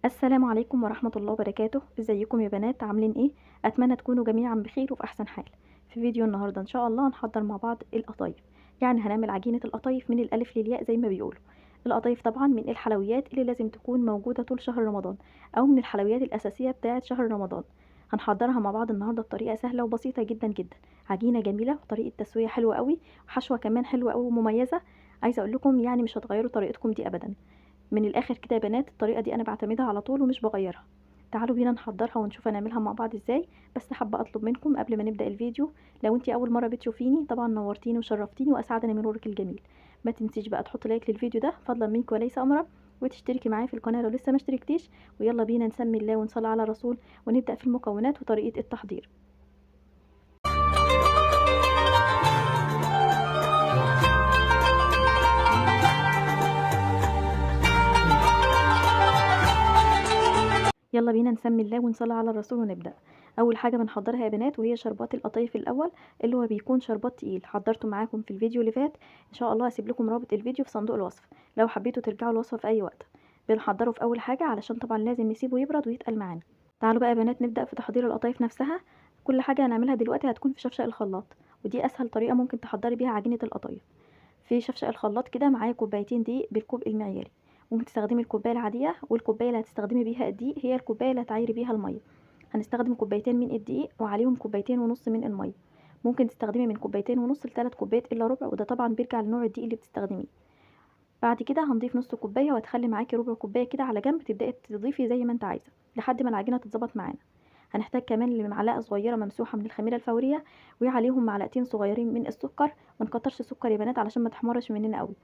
السلام عليكم ورحمة الله وبركاته. ازيكم يا بنات، عاملين ايه؟ اتمنى تكونوا جميعا بخير وفي احسن حال. في فيديو النهارده ان شاء الله هنحضر مع بعض القطايف، يعني هنعمل عجينة القطايف من الالف للياء زي ما بيقولوا. القطايف طبعا من الحلويات اللي لازم تكون موجودة طول شهر رمضان، او من الحلويات الاساسية بتاعة شهر رمضان. هنحضرها مع بعض النهارده بطريقة سهلة وبسيطة جدا جدا، عجينة جميلة وطريقة تسوية حلوة قوي، وحشوة كمان حلوة قوي ومميزة. عايزة اقول لكم يعني مش هتغيروا طريقتكم دي ابدا. من الاخر كده يا بنات، الطريقة دي انا بعتمدها على طول ومش بغيرها. تعالوا بينا نحضرها ونشوف هنعملها مع بعض ازاي. بس حابة اطلب منكم قبل ما نبدا الفيديو، لو انتي اول مرة بتشوفيني طبعا نورتيني وشرفتيني واسعدني مرورك الجميل. ما تنسيش بقى تحطي like للفيديو ده فضلا منك وليس امرا، وتشتركي معايا في القناة لو لسه ما اشتركتيش. ويلا بينا نسمي الله ونصلي على الرسول ونبدا في المكونات وطريقه التحضير. يلا بينا نسمي الله ونصلي على الرسول ونبدأ. اول حاجة بنحضرها يا بنات وهي شربات القطايف الاول، اللي هو بيكون شربات تقيل، حضرته معاكم في الفيديو اللي فات. ان شاء الله هسيب لكم رابط الفيديو في صندوق الوصف لو حبيتوا ترجعوا الوصفة في اي وقت. بنحضره في اول حاجة علشان طبعا لازم نسيبه يبرد ويتقل معانا. تعالوا بقى يا بنات نبدأ في تحضير القطايف نفسها. كل حاجة هنعملها دلوقتي هتكون في شفشق الخلاط، ودي اسهل طريقه ممكن تحضري بيها عجينه القطايف. في شفشق الخلاط كده معايا كوبايتين دقيق بالكوب المعياري. ممكن تستخدمي الكوباية العادية، والكوبايه اللي هتستخدمي بيها الدقيق هي الكوباية اللي هتعايري بيها المية. هنستخدم كوبايتين من الدقيق وعليهم كوبايتين ونص من المية. ممكن تستخدمي من كوبايتين ونص لثلاث كوبايات الا ربع، وده طبعا بيرجع لنوع الدقيق اللي بتستخدميه. بعد كده هنضيف نص كوباية، وهتخلي معاكي ربع كوباية كده على جنب، تبداي تضيفي زي ما انت عايزه لحد ما العجينة تتظبط معانا. هنحتاج كمان لمعلقه صغيرة ممسوحة من الخميره الفورية، وعليهم معلقتين صغيرين من السكر. ما نكترش السكر يا بنات علشان ما تحمرش مننا قوي.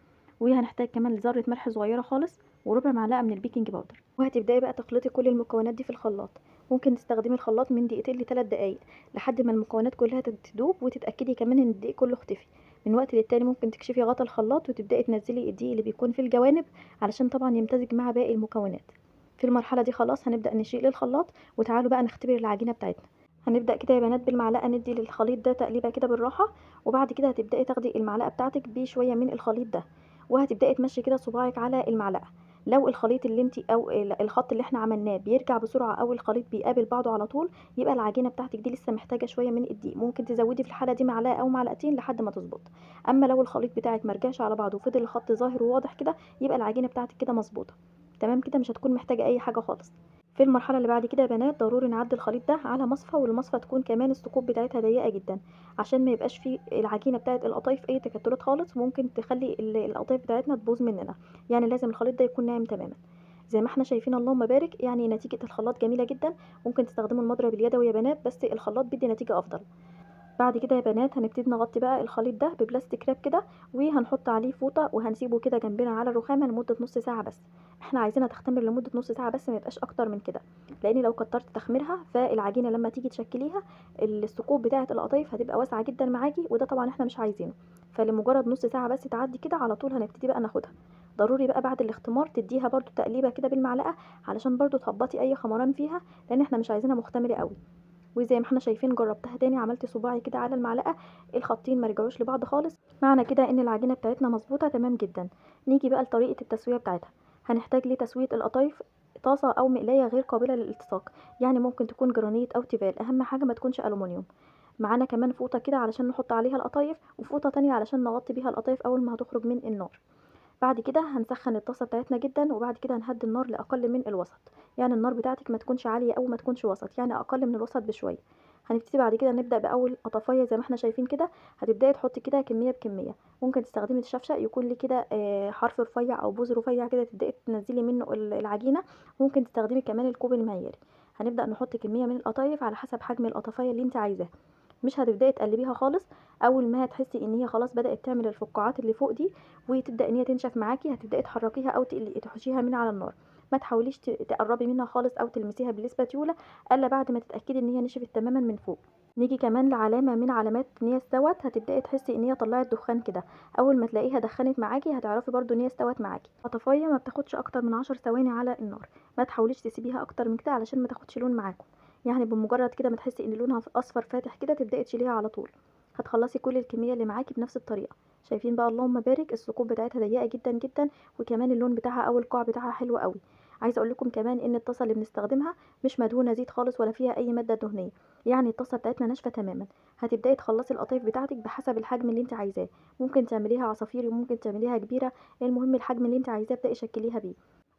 وهنحتاج كمان لذره ملح صغيرة خالص، وربع معلقه من ال baking powder. وهتبداي بقى تخلطي كل المكونات دي في الخلاط. ممكن تستخدمي الخلاط من دقيقتين لثلاث دقايق لحد ما المكونات كلها تدوب، وتتاكدي كمان ان الدقيق كله اختفي. من وقت للتاني ممكن تكشفي غطا الخلاط وتبداي تنزلي الدقيق اللي بيكون في الجوانب علشان طبعا يمتزج مع باقي المكونات. في المرحلة دي خلاص هنبدا نشيل الخلاط، وتعالوا بقى نختبر العجينة بتاعتنا. هنبدا كده يا بنات بالمعلقه ندي للخليط ده تقليبه كده بالراحة، وبعد كده هتبداي تاخدي المعلقة بتاعتك بشوية من الخليط ده، وهتبداي تمشي كده صباعك على المعلقة. لو الخليط اللي انت او الخط اللي احنا عملناه بيرجع بسرعة او الخليط بيقابل بعضه على طول، يبقى العجينة بتاعتك دي لسه محتاجه شوية من الدقيق. ممكن تزودي في الحالة دي معلقه او معلقتين لحد ما تظبط. اما لو الخليط بتاعك ما رجعش على بعضه وفضل الخط ظاهر وواضح كده، يبقى العجينة بتاعتك كده مظبوطة تمام كده، مش هتكون محتاجه اي حاجة خالص. في المرحلة اللي بعد كده يا بنات ضروري نعدي الخليط ده على مصفى، والمصفى تكون كمان الثقوب بتاعتها ضيقه جدا عشان ما يبقاش في العجينة بتاعت القطايف اي تكتلات خالص، وممكن تخلي القطايف بتاعتنا تبوظ مننا. يعني لازم الخليط ده يكون ناعم تماما زي ما احنا شايفين، اللهم بارك. يعني نتيجة الخلاط جميلة جدا. ممكن تستخدموا المضرب اليدوي يا بنات، بس الخلاط بيدي نتيجة افضل. بعد كده يا بنات هنبتدي نغطي بقى الخليط ده ببلاستيك راب كده، وهنحط عليه فوطه، وهنسيبه كده جنبنا على الرخامه لمدة نص ساعة بس. احنا عايزينها تختمر لمدة نص ساعة بس، ما يبقاش اكتر من كده، لان لو كترت تخميرها فالعجينه لما تيجي تشكليها الثقوب بتاعه القطايف هتبقى واسعة جدا معاكي، وده طبعا احنا مش عايزينه. فلمجرد نص ساعة بس تعدي كده على طول هنبتدي بقى ناخدها. ضروري بقى بعد الاختمار تديها برده تقليبه كده بالمعلقه علشان برده تهبطي اي خمران فيها، لان احنا مش عايزينها مختمره قوي. وزي ما احنا شايفين جربتها تاني، عملت صباعي كده على المعلقة، الخطين ما رجعوش لبعض خالص، معنى كده ان العجينة بتاعتنا مظبوطة تمام جدا. نيجي بقى لطريقه التسوية بتاعتها. هنحتاج لتسوية القطايف طاسه او مقلايه غير قابله للالتصاق، يعني ممكن تكون جرانيت او تيفال، اهم حاجة ما تكونش الومنيوم. معانا كمان فوطه كده علشان نحط عليها القطايف، وفوطه تانية علشان نغطي بيها القطايف اول ما هتخرج من النار. بعد كده هنسخن الطاسه بتاعتنا جدا، وبعد كده هنهدي النار لاقل من الوسط، يعني النار بتاعتك ما تكونش عالية او ما تكونش وسط، يعني اقل من الوسط بشوية. هنبتدي بعد كده نبدا باول قطفيه زي ما احنا شايفين كده. هتبداي تحطي كده كمية بكمية، ممكن تستخدمي الشفشه يكون ليه كده حرف رفيع او بوز رفيع كده تبداي تنزلي منه العجينة. ممكن تستخدمي كمان الكوب المعياري. هنبدا نحط كمية من القطايف على حسب حجم القطفيه اللي انت عايزاها. مش هتبداي تقلبيها خالص، اول ما هتحسي ان هي خلاص بدات تعمل الفقاعات اللي فوق دي وتبدا ان هي تنشف معاكي، هتبداي تحركيها او تحشيها من على النار. ما تحاوليش تقربي منها خالص او تلمسيها بالاسباتيولا الا بعد ما تتاكدي ان هي نشفت تماما من فوق. نيجي كمان لعلامه من علامات ان هي استوت، هتبداي تحسي ان هي طلعت دخان كده. اول ما تلاقيها دخنت معاكي هتعرفي برده ان هي استوت معاكي. القطفيه ما بتاخدش اكتر من 10 ثواني على النار، ما تحاوليش تسيبيها اكتر من كده علشان ما تاخدش لون معاكم. يعني بمجرد كده ما تحسي ان لونها اصفر فاتح كده تبداي تشيليها على طول. هتخلصي كل الكمية اللي معاكي بنفس الطريقة. شايفين بقى اللهم بارك، الثقوب بتاعتها ضيقه جدا جدا، وكمان اللون بتاعها او القاع بتاعها حلو قوي. عايزه اقول لكم كمان ان الطاسه اللي بنستخدمها مش مدهونه زيت خالص ولا فيها اي مادة دهنية، يعني الطاسه بتاعتنا ناشفة تماما. هتبداي تخلصي القطايف بتاعتك بحسب الحجم اللي انت عايزاه، ممكن تعمليها عصافير وممكن تعمليها كبيرة، المهم الحجم اللي انت عايزاه ابداي شكليها بيه.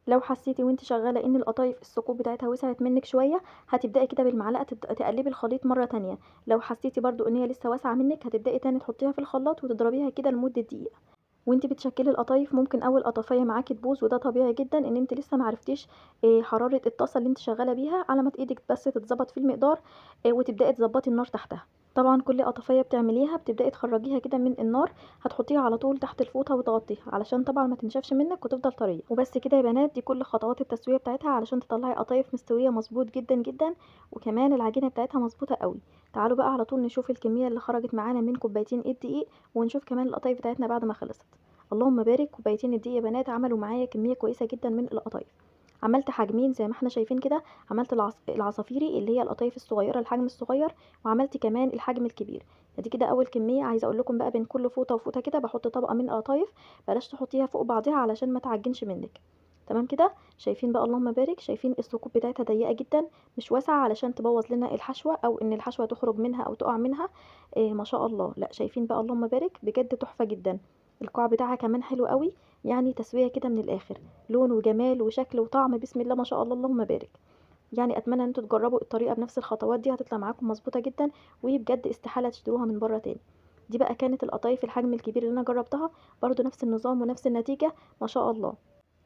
لو حسيتي وانت شغالة ان القطايف الثقوب بتاعتها وسعت منك شوية، هتبداي كده بالمعلقه تقلبي الخليط مرة تانية. لو حسيتي برضو ان هي لسه واسعة منك، هتبداي تاني تحطيها في الخلاط وتضربيها كده لمدة دقيقة. وانت بتشكلي القطايف ممكن اول قطفيه معاكي تبوظ، وده طبيعي جدا ان انت لسه معرفتيش حرارة الطاسه اللي انت شغالة بيها، على ما ايدك بس تتظبط في المقدار، وتبداي تظبطي النار تحتها. طبعا كل قطفيه بتعمليها بتبداي تخرجيها كده من النار، هتحطيها على طول تحت الفوطه وتغطيها علشان طبعا ما تنشفش منك وتفضل طرية. وبس كده يا بنات، دي كل خطوات التسوية بتاعتها علشان تطلعي قطايف مستوية مظبوط جدا جدا، وكمان العجينة بتاعتها مظبوطة قوي. تعالوا بقى على طول نشوف الكمية اللي خرجت معانا من كوبايتين الدقيق، ونشوف كمان القطايف بتاعتنا بعد ما خلصت. اللهم بارك، كوبايتين الدقيق يا بنات عملوا معايا كمية كويسة جدا من القطايف. عملت حجمين زي ما احنا شايفين كده، عملت العصافيري اللي هي القطايف الصغيرة الحجم الصغير، وعملت كمان الحجم الكبير. ادي كده اول كمية. عايزه اقول لكم بقى بين كل فوطه وفوطه كده بحط طبقه من القطايف، بلاش تحطيها فوق بعضها علشان ما تعجنش منك. تمام كده، شايفين بقى اللهم بارك، شايفين الثقوب بتاعتها ضيقه جدا مش واسعة علشان تبوظ لنا الحشوه او ان الحشوه تخرج منها او تقع منها. ما شاء الله، لا شايفين بقى اللهم بارك، بجد تحفة جدا. القاع بتاعها كمان حلو قوي، يعني تسويه كده من الاخر، لون وجمال وشكل وطعم، بسم الله ما شاء الله اللهم بارك. يعني اتمنى ان انتوا تجربوا الطريقة بنفس الخطوات دي، هتطلع معاكم مظبوطة جدا، وبجد استحالة تشتروها من بره تاني. دي بقى كانت القطايف الحجم الكبير اللي انا جربتها، برضو نفس النظام ونفس النتيجة ما شاء الله.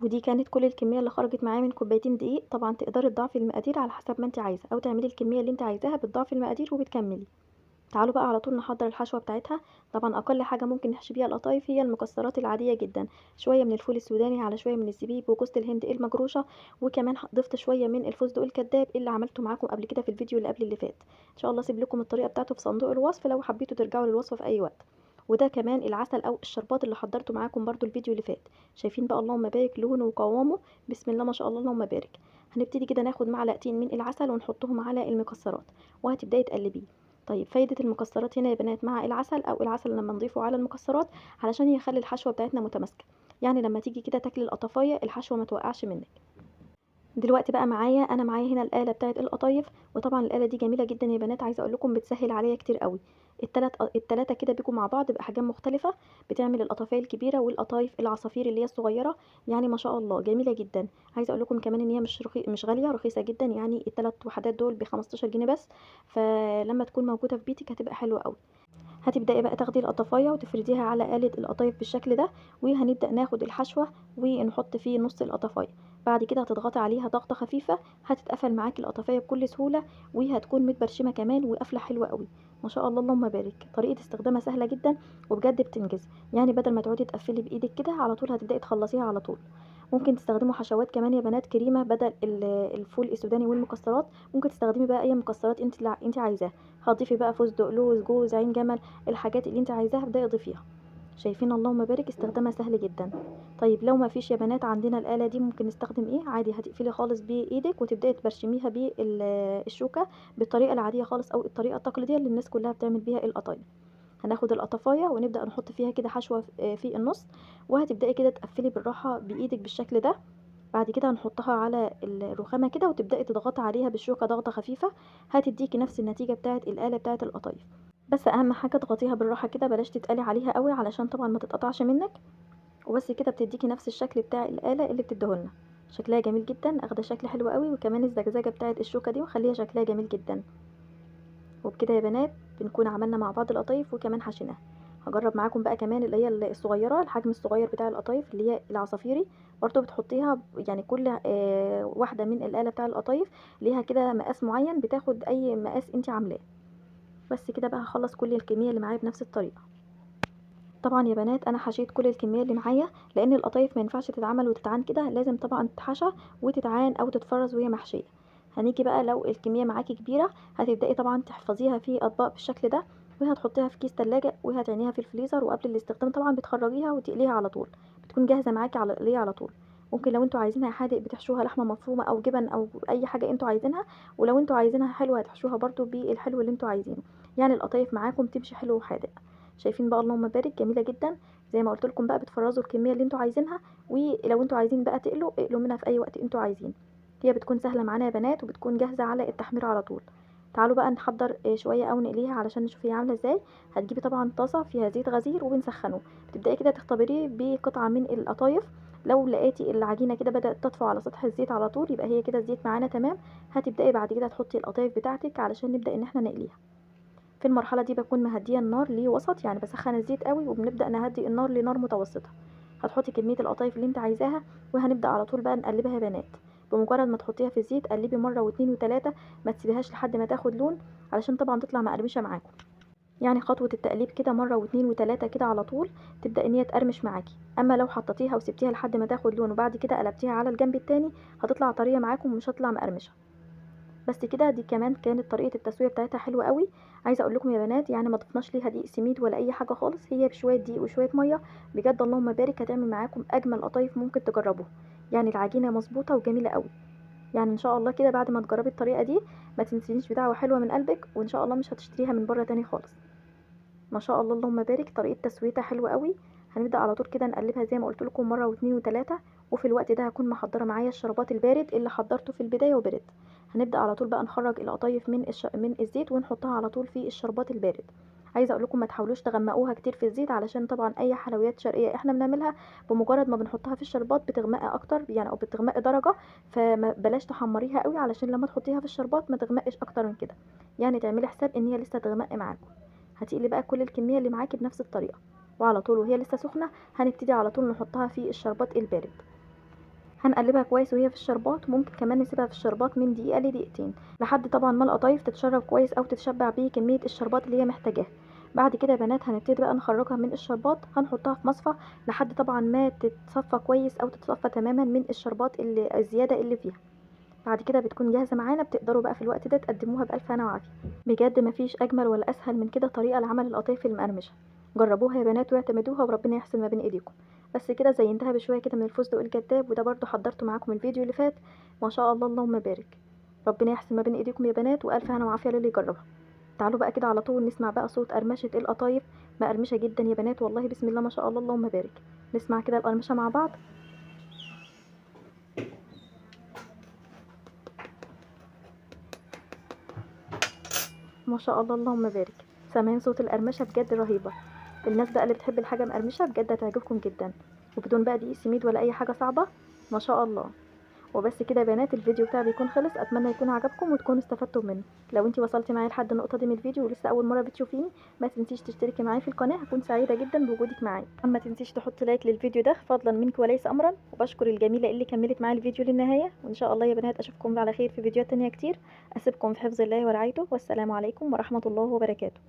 ودي كانت كل الكمية اللي خرجت معايا من كوبايتين دقيق. طبعا تقدري تضاعفي المقادير على حسب ما انت عايزه، او تعملي الكمية اللي انت عايزاها بتضاعفي المقادير وبتكملي. تعالوا بقى على طول نحضر الحشوه بتاعتها. طبعا اقل حاجة ممكن نحشي بيها القطايف هي المكسرات العادية جدا، شوية من الفول السوداني على شوية من الزبيب وجوز الهند المجروشه، وكمان ضفت شوية من الفستق الكداب اللي عملته معاكم قبل كده في الفيديو اللي قبل اللي فات. ان شاء الله اسيب لكم الطريقة بتاعته في صندوق الوصف لو حبيتوا ترجعوا للوصفه في اي وقت. وده كمان العسل او الشربات اللي حضرته معاكم برضو الفيديو اللي فات. شايفين بقى اللهم بارك لونه وقوامه، بسم الله ما شاء الله اللهم بارك. هنبتدي كده ناخد معلقتين من العسل ونحطهم على المكسرات، وهتبداي تقلبيه. طيب فايدة المكسرات هنا يا بنات مع العسل او العسل لما نضيفه على المكسرات علشان يخلي الحشوة بتاعتنا متماسكة، يعني لما تيجي كده تاكلي القطفاية الحشوة ما توقعش منك. دلوقتي بقى انا معايا هنا الآلة بتاعت القطايف، وطبعا الآلة دي جميلة جدا يا بنات، عايزة اقول لكم بتسهل عليا كتير قوي. التلاتة كده بيجوا مع بعض بأحجام مختلفة، بتعمل القطافية الكبيرة والقطايف العصافير اللي هي الصغيرة، يعني ما شاء الله جميلة جدا. عايزة اقول لكم كمان ان هي مش غالية، رخيصة جدا، يعني التلات وحدات دول ب15 جنيه بس، فلما تكون موجودة في بيتك هتبقى حلوة قوي. هتبدأي بقى تاخدي القطافية وتفرديها على آلة القطايف بالشكل ده، وهنبدأ ناخد الحشوة ونحط فيه نص القطافية. بعد كده هتضغطي عليها ضغطة خفيفة، هتتقفل معاكي القطافية بكل سهولة، وهتكون متبرشمة كمان وقافلة حلوة قوي ما شاء الله اللهم بارك. طريقة استخدامها سهلة جدا وبجد بتنجز، يعني بدل ما تقعدي تقفلي بإيدك كده على طول هتبدأي تخلصيها على طول. ممكن تستخدموا حشوات كمان يا بنات كريمة بدل الفول السوداني والمكسرات، ممكن تستخدمي بقى اي مكسرات انت عايزاها. هتضيفي بقى فستق، لوز، جوز، عين جمل، الحاجات اللي انت عايزاها ابداي اضيفيها. شايفين اللهم بارك استخدامها سهل جدا. طيب لو ما فيش يا بنات عندنا الآلة دي ممكن نستخدم ايه؟ عادي هتقفلي خالص بايدك وتبداي تبرشميها بالشوكة بالطريقة العادية خالص او الطريقة التقليدية اللي الناس كلها بتعمل بيها القطايف. هناخد القطفايه ونبدا نحط فيها كده حشوه في النص، وهتبداي كده تقفلي بالراحة بايدك بالشكل ده. بعد كده هنحطها على الرخامه كده وتبداي تضغطي عليها بالشوكة ضغطه خفيفة، هتديكي نفس النتيجة بتاعه الاله بتاعه القطايف. بس اهم حاجة تضغطيها بالراحة كده، بلاش تتقلي عليها قوي علشان طبعا ما تتقطعش منك. وبس كده بتديكي نفس الشكل بتاع الاله اللي بتديهولنا، شكلها جميل جدا، اخده شكل حلو قوي، وكمان الزجزجه بتاعه الشوكة دي وخليها شكلها جميل جدا. وبكده يا بنات بنكون عملنا مع بعض القطايف وكمان حشيناها. هجرب معاكم بقى كمان اللي هي الصغيرة، الحجم الصغير بتاع القطايف اللي هي العصافيري، برضو بتحطيها يعني كل واحدة من الاله بتاع القطايف ليها كده مقاس معين، بتاخد اي مقاس انت عاملاه. بس كده بقى هخلص كل الكمية اللي معايا بنفس الطريقة. طبعا يا بنات انا حشيت كل الكمية اللي معايا، لان القطايف ما ينفعش تتعمل وتتعان كده، لازم طبعا تتحشى وتتعان او تتفرز وهي محشيه. هنيجي بقى لو الكمية معاكي كبيرة هتبداي طبعا تحفظيها في اطباق بالشكل ده، وهتحطيها في كيس تلاجة وهتعينيها في الفريزر، وقبل الاستخدام طبعا بتخرجيها وتقليها على طول، بتكون جاهزة معاكي على القليه على طول. ممكن لو انتوا عايزينها حادق بتحشوها لحمه مفرومه او جبن او اي حاجة انتوا عايزينها، ولو انتوا عايزينها حلوة هتحشوها برضو بالحلو اللي انتوا عايزينه. يعني القطايف معاكم تمشي حلو وحادق. شايفين بقى اللهم بارك جميلة جدا. زي ما قلت لكم بقى بتفرزوا الكمية اللي انتوا عايزينها، ولو انتوا عايزين بقى تقلوا اقلوا منها في اي وقت انتوا عايزين. هي بتكون سهلة معانا يا بنات، وبتكون جاهزة على التحمير على طول. تعالوا بقى نحضر شوية او نقليها علشان نشوف هي عامله ازاي. هتجيبي طبعا طاسه فيها زيت غزير وبنسخنه، بتبداي كده تختبريه بقطعه من القطايف. لو لقيتي العجينة كده بدات تطفو على سطح الزيت على طول يبقى هي كده الزيت معانا تمام. هتبداي بعد كده تحطي القطايف بتاعتك علشان نبدا ان احنا نقليها. في المرحلة دي بكون مهديه النار لوسط، يعني بسخن الزيت قوي وبنبدا نهدي النار لنار متوسطه. هتحطي كمية القطايف اللي انت عايزاها، وهنبدا على طول بقى نقلبها يا بنات. بمجرد ما تحطيها في الزيت قلبي مرة واتنين وتلاتة، ما تسيبيهاش لحد ما تاخد لون علشان طبعا تطلع مقرمشه معاكم. يعني خطوة التقليب كده مرة واتنين وتلاتة كده على طول تبدا ان هي تقرمش معاكي. اما لو حطيتيها وسبتيها لحد ما تاخد لون وبعد كده قلبتيها على الجنب التاني هتطلع طرية معاكم ومش هتطلع مقرمشه. بس كده. دي كمان كانت طريقه التسوية بتاعتها حلوة قوي. عايزه اقول لكم يا بنات يعني ما ضفناش ليها دقيق سميد ولا اي حاجة خالص، هي بشوية دقيق وشوية مية بجد اللهم بارك هتعمل معاكم اجمل قطايف ممكن تجربوها. يعني العجينة مظبوطة وجميلة قوي. يعني ان شاء الله كده بعد ما تجربي الطريقة دي ما تنسينيش بدعوة حلوة من قلبك، وان شاء الله مش هتشتريها من بره تاني خالص. ما شاء الله اللهم بارك، طريقه تسويتها حلوة قوي. هنبدا على طول كده نقلبها زي ما قلت لكم مرة واتنين وتلاتة. وفي الوقت ده هكون محضرة معايا الشربات البارد اللي حضرته في البداية وبرد. هنبدا على طول بقى نخرج القطايف من الزيت ونحطها على طول في الشربات البارد. عايزه اقول لكم ما تحاولوش تغمقوها كتير في الزيت، علشان طبعا اي حلويات شرقية احنا بنعملها بمجرد ما بنحطها في الشربات بتغمق اكتر، يعني او بتغمق درجه، فبلاش تحمريها قوي علشان لما تحطيها في الشربات ما تغمقش اكتر من كده. يعني تعملي حساب ان هي لسه تغمق معاكم. هتقلي بقى كل الكمية اللي معاكي بنفس الطريقة، وعلى طول وهي لسه سخنة هنبتدي على طول نحطها في الشربات البارد. هنقلبها كويس وهي في الشربات، ممكن كمان نسيبها في الشربات من دقيقة لدقيقتين لحد طبعا ما القطايف تتشرب كويس او تتشبع بيه كمية الشربات اللي هي محتاجاها. بعد كده يا بنات هنبتدي بقى نخرجها من الشربات، هنحطها في مصفى لحد طبعا ما تتصفى كويس او تتصفى تماما من الشربات اللي الزيادة اللي فيها. بعد كده بتكون جاهزة معانا، بتقدروا بقى في الوقت ده تقدموها بالف هنا وعافيه. بجد مفيش اجمل ولا اسهل من كده طريقه لعمل القطايف المقرمشه. جربوها يا بنات واعتمدوها وربنا يحسن ما بين ايديكم. بس كده زينتها بشوية كده من الفستق الكداب، وده برضو حضرته معاكم الفيديو اللي فات. ما شاء الله اللهم بارك، ربنا يحسن ما بين ايديكم يا بنات، والف هنا وعافيه للي يجربها. تعالوا بقى كده على طول نسمع بقى صوت قرمشه القطايف، مقرمشه جدا يا بنات والله، بسم الله ما شاء الله اللهم بارك. نسمع كده القرمشه مع بعض. ما شاء الله اللهم بارك، سامعين صوت القرمشه بجد رهيبة. الناس بقى اللي بتحب الحاجة مقرمشه بجد هتعجبكم جدا، وبدون بقى دقيق سميد ولا اي حاجة صعبة، ما شاء الله. وبس كده يا بنات الفيديو بتاعي بيكون خلص، اتمنى يكون عجبكم وتكونوا استفدتوا منه. لو انتي وصلتي معايا لحد النقطة دي من الفيديو ولسه اول مرة بتشوفيني، ما تنسيش تشتركي معايا في القناة، هكون سعيدة جدا بوجودك معايا. ما تنسيش تحطي like للفيديو ده فضلا منك وليس امرا، وبشكر الجميلة اللي كملت معايا الفيديو للنهاية. وان شاء الله يا بنات اشوفكم على خير في فيديوهات تانية كتير. اسيبكم في حفظ الله ورعايته، والسلام عليكم ورحمة الله وبركاته.